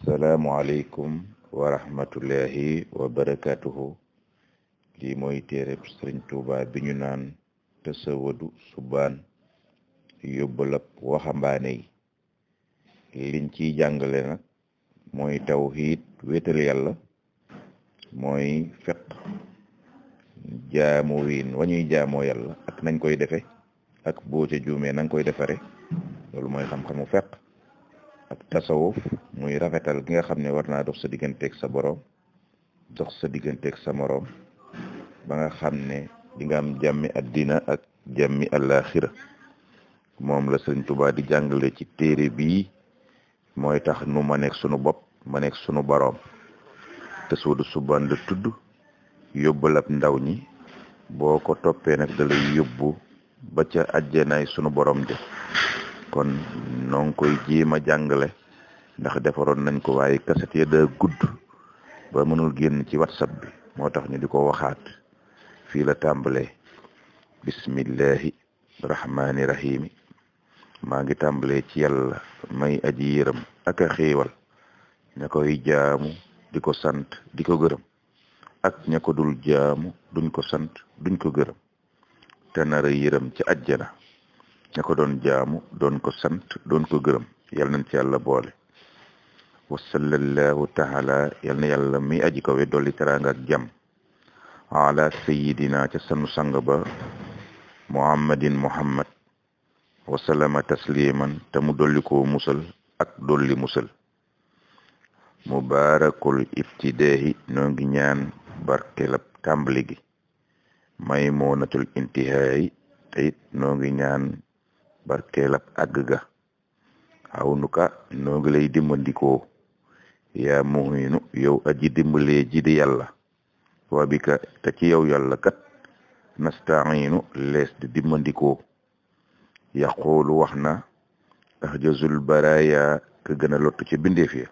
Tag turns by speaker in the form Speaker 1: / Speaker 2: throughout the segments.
Speaker 1: asalaamualeykum wa rahmatullahi wa barakatuhu lii mooy téereb Sëriñ Tuuba bi ñu naan Tasawudu Subaan yóbbalab waxambaane yi liñ ciy jàngale nag mooy tawhiid wéetal yàlla, mooy fiq jaamu wiin wañuy jaamoo yàlla ak nañ koy defe ak boo ca juumee nañ koy defare loolu mooy xam-xamu fiq. ak tasawuf muy rafetal gi nga xam ne war naa dox sa digganteeg sa boroom dox sa digganteeg sa moroom ba nga xam ne di nga am jàmmi addina ak jàmmi àllaaxira moom la Sëriñ Tuubaa di jàngale ci téere bii mooy tax nu ma nekk sunu bopp ma nekk sunu boroom. Tasawudu Subaan la tudd, yóbbal ab ndaw ñi boo ko toppee nag da lay yóbbu ba ca àjjanaay sunu boroom de kon noo ngi koy jéem a jàngale ndax defaroon nañ ko waaye kaset ya daa gudd ba mënul génn ci WhatsApp bi moo tax ñu di ko waxaat. fii la tàmbalee bismillahi rahmaani rahimi maa ngi tàmbalee ci yàlla may aji yërëm ak a xéewal ña koy jaamu di ko sant di ko gërëm ak ña ko dul jaamu duñ ko sant duñ ko gërëm te nara yërëm ci àjjana ña ko doon jaamu doon ko sant doon ko gërëm yal nañ ci yàlla boole. wa sallallahu taala yal na yàlla mi aji kawe dolli teraanga ak jàmm ala sayidina ca sanu sang ba muhammadin muhammad wa sallama tasliman te mu dolli ko musal ak dolli musal. mubarakul ibtidahi noo ngi ñaan barkelab tàmbali gi maymunatul intihaayi te it noo ngi ñaan barkeelab àgg ga aw nuka noo ngi lay dimbandikoo yaa muhinu yow aji dimbalee ji di yàlla wa bika te ci yow yàlla kat nastainu lees di dimbandikoo. yaqulu wax na ahjazul baraya ka gën a lottu ci bindeef ya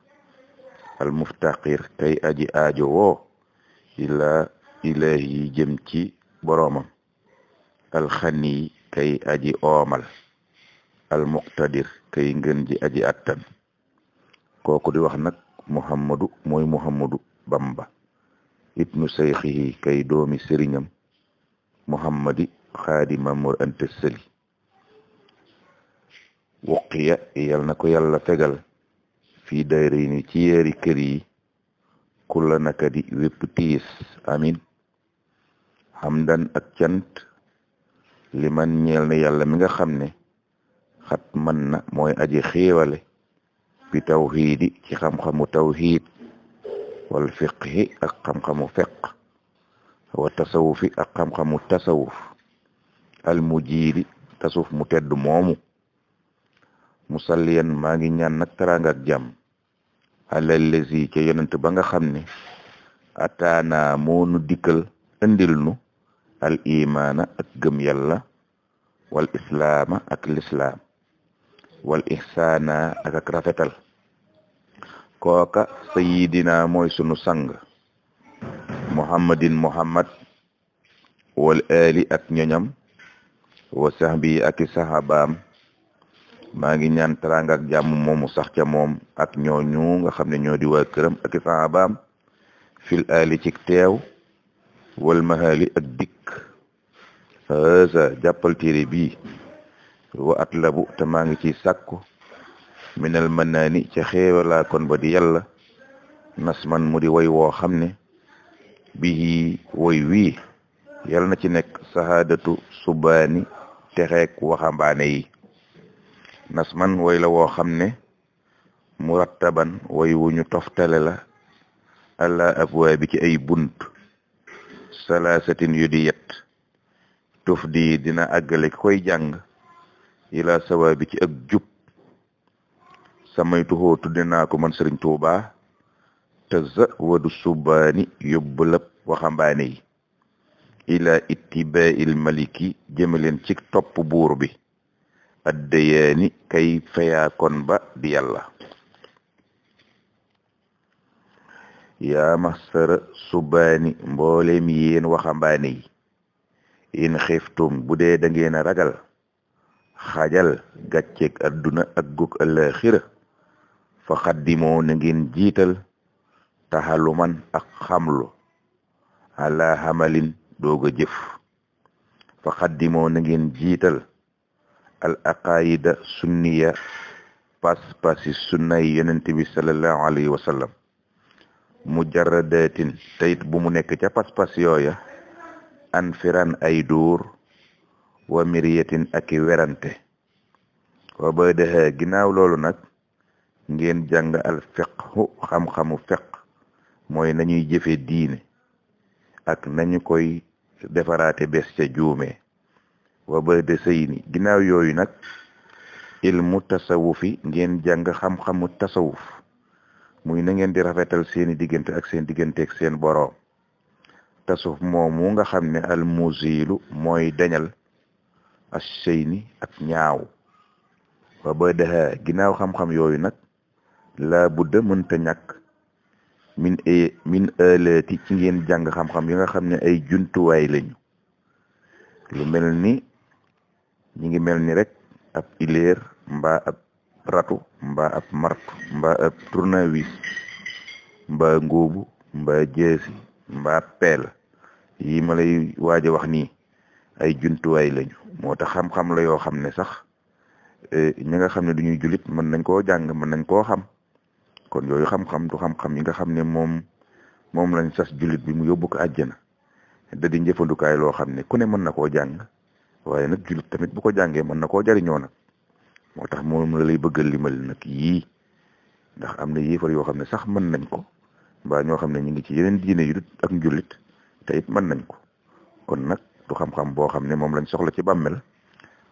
Speaker 1: al muftaqir kay aji aajo woo ila ilahi jëm ci boroomam alxani kay aji oomal al muqtadir kay ngën ji aji attan. kooku di wax nag muhammadu mooy muhammadu bamba ibnu sayxihi kay doomi sëriñam muhammadi xaadima mor ante sëli. wuqiya yal na ko yàlla fegal fii dayrini ci yeeri kër yi kulla naka di wépp tiis amin. hamdan ak cant liman ñeel na yàlla mi nga xam ne xat man na mooy aji xéewale bi tawxiidi ci xam-xamu tawxiid wal fiqhi ak xam-xamu fiq wa tasawufi ak xam-xamu tasawuf al mujiidi tasawuf mu tedd moomu. musalliyan maa ngi ñaan nag teraanga ak jàmm alal lazi ca yonent ba nga xam ne ataana moo nu dikkal indil nu al imaana ak gëm yàlla wal islaama ak lislaam wal ihsaana ak rafetal. kooka sayidina mooy sunu sang muhammadin muhammad wal ali ak ñoñam wa sahbi ak i sahabaam. maa ngi ñaan teraanga ak jàmm moomu sax ca moom ak ñooñu nga xam ne ñoo di waa këram ak i sahabaam fil ali ci teew wal mahali ak dikk. haza jàppal téere bii wa atlabu te maa ngi ci sàkku minal manaani ca xéewalaa kon ba di yàlla nasman mu di way woo xam ne bii woy wii yàlla na ci nekk sahaadatu subaani texeek waxambaane yi. nasman woy la woo xam ne murattaban woy wu ñu toftale la ala abwaabi ci ay bunt salaasatin yu di yet tuf di dina àggale koy jàng ila sawaabi ci ak jub. samay tuxoo tudde naa ko man Sëriñ Tuubaa tazawwadu subaani yóbbalab waxambaane yi ila ittibaa'il maliki jëmaleen ci topp buur bi addayaani kay fayaa kon ba di yàlla. yaa masara subaani mbooleem yéen waxambaane yi in xiftum bu dee da ngeen a ragal xajal gàcceeg adduna ak gug àllaaxira fa xaddimoo na ngeen jiital taxaluman ak xamlu ala hamalin doog a jëf fa xaddimoo na ngeen jiital al aqaida sunniya pas-pasi sunnay yonent bi sallallahu alayhi wa sallam mujarradatin tayit bu mu nekk ca pas-pas yooya an firan ay dóor wa miriyatin aki werante wa badaha ginnaaw loolu nag ngeen jàng al fiqhu xam-xamu fiq mooy nañuy jëfe diine ak nañu koy defaraate bés ca juume wa bada sëyni ginnaaw yooyu nag ilmu tasawufi ngeen jàng xam-xamu tasawuf muy na ngeen di rafetal seeni diggante ak seen digganteeg seen boroom tasawuf moomu nga xam ne al muzilu mooy dañal as-seyni ak ñaaw wa badaha ginnaaw xam-xam yooyu nag la budda mënta ñàkk min ëlati ci ngeen jàng xam-xam yi nga xam ne ay jumtuwaay lañu lu mel ni ñi ngi mel ni rek ab ileer mbaa ab ratu mbaa ab martu mbaa ab tournevis mbaa ngóobu mbaa jeesi mbaa peel yi ma lay waaj a wax nii ay jumtuwaay lañu moo tax xam-xam la yoo xam ne sax ñi nga xam ne duñuy julit mën nañ koo jàng mën nañ koo xam kon yooyu xam-xam du xam-xam yi nga xam ne moom lañ sas julit bi mu yóbbu ko àjjana da di njëfandukaay loo xam ne ku ne mën na koo jàng waaye nag julit tamit bu ko jàngee mën na koo jariñoo nag moo tax moom la lay bëggal limal nag yii ndax am na yéefar yoo xam ne sax mën nañ ko mbaa ñoo xam ne ñu ngi ci yeneen diine yu dut ak njulit te it mën nañ ko kon nag du xam-xam boo xam ne moom lañ soxla ci bàmmel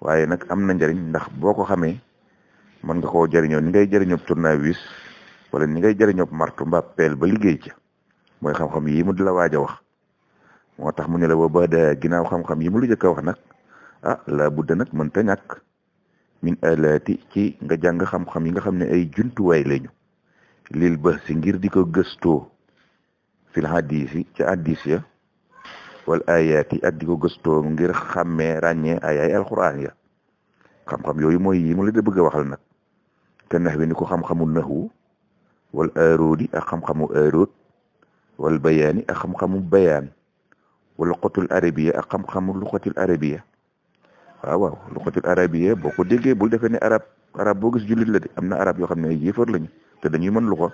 Speaker 1: waaye nag am na njariñ ndax boo ko xamee mën nga koo jariñoo ni ngay jariñoo tournevis wala ni ngay jariñoo martu mbaa peel ba liggéey ca mooy xam-xam yi mu di la waaj a wax moo tax mu ne la ba da ginnaaw xam-xam yi mu lu jëkk a wax nag la budda nag mënta ñàkk min alaati ci nga jàng xam-xam yi nga xam ne ay jumtuwaay lañu lil ba si ngir di ko gëstoo fil hadis yi ca hadis ya wal ayaati ak di ko gëstoo ngir xàmmee ràññee ay alquran ya xam-xam yooyu mooy yi mu la da bëgg a waxal nag te nax wi ni ko xam-xamu naxwu wal aroodi ak xam-xamu arood wal bayaani ak xam-xamu bayaan wala luqatul arabiya ak xam-xamu luqatul arabiya waaw luqatul arabiya boo ko déggee bul defee ne arab boo gis jullit la de am na arab yoo xam ne ay yéefar lañu te dañuy mën luqa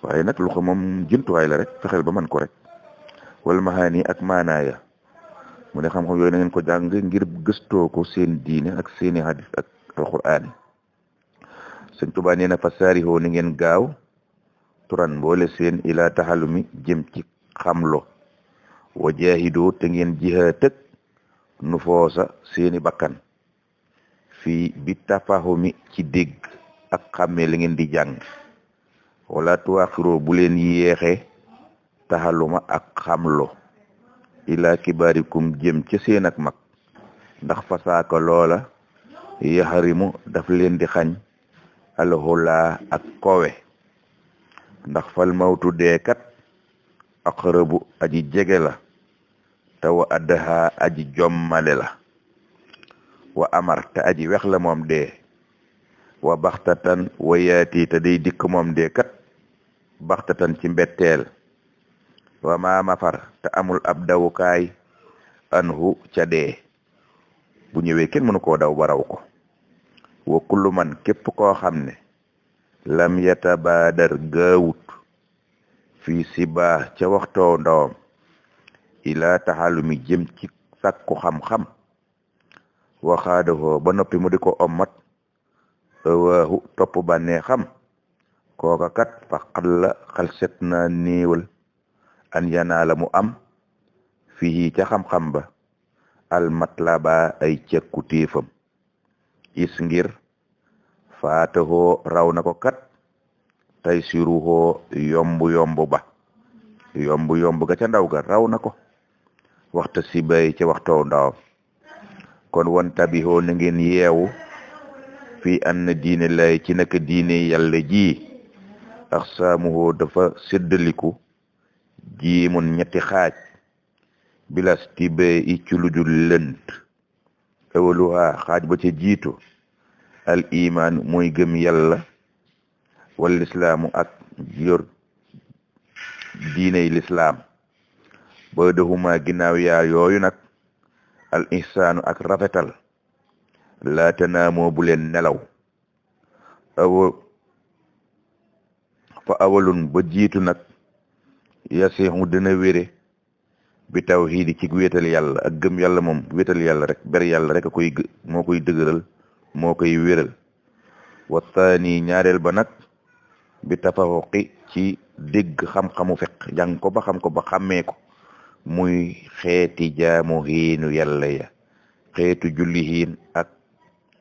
Speaker 1: waaye nag luqa moom jumtuwaay la rek fexeel ba mën ko rek wal mahaani ak maanaaya mu ne xam-xam yooyu na ngeen ko jàng ngir gëstoo ko seen diine ak seeni hadis ak alquran Sëñ Tuubaa nee na fa saarihoo ni ngeen gaaw turan mboole seen ila taxalumi jëm ci xamlo wa jaahidoo te ngeen jihaatëg nu foosa seeni bakkan fii bi tafahumi ci dégg ak xàmmee la ngeen di jàng wala tuwaaxiroo bu leen yéexe taxaluma ak xamlo ila kibaarikum jëm ca seen ak mag ndax fasaaka loola yaxarimu daf leen di xañ alxulaa ak kowe ndax fal mawtu deekat aqrabu aji jege la te wa addaha aji jommale la wa amar te aji wex la moom dee wa baxtatan wa yaati te day dikk moom dee kat baxtatan ci mbetteel wa ma mafar te amul ab dawukaay anhu ca dee bu ñëwee kenn mënu koo daw ba raw ko wa kullu man képp koo xam ne lam yatabadar gaawut fii siba ca waxtoo ndawam ila taxalumi jëm ci sàkku xam-xam waxaadahoo ba noppi mu di ko ommat awaahu topp bànnee xam kooka kat fa xalla xalset na néewal an yanaa la mu am fii ca xam-xam ba almatlaba ay cekku téefam is ngir faatahoo raw na ko kat tay siruhoo yomb ba ga ca ndaw ga raw na ko waxta si bay ca waxtoo ndawam kon won tabihoo na ngeen yeewu fii an na diine lay ci naka diine yàlla ji aqsaamuhoo dafa séddaliku jiimun ñetti xaaj bilas ti bay i ci lujul lënt awaluha xaaj ba ca jiitu al iman mooy gëm yàlla wal islaamu ak yor diiney lislaam ba dahuma ginnaaw yaa yooyu nag al ihsaanu ak rafetal laa tanaamoo bu leen nelaw fa awalun ba jiitu nag yasixu dina wére bi tawxiidi ci wéetal yàlla ak gëm yàlla moom wéetal yàlla rek ber yàlla rek moo koy dëgëral moo koy wéral wa taani ñaareel ba nag bi tafaxuqi ci dégg xam-xamu fiq jàng ko ba xam ko ba xàmmee ko muy xeeti jaamu xiinu yàlla ya xeetu julli xiin ak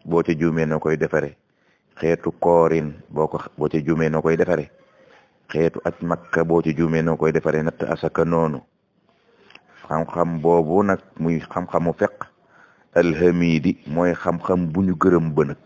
Speaker 1: boo ca juumee noo koy defare xeetu koorin boo ca juumee noo koy defare xeetu aj makka boo ca juumee noo koy defare natt asaka noonu xam-xam boobu nag muy xam-xamu fiq alhamidi mooy xam-xam bu ñu gërëm ba nag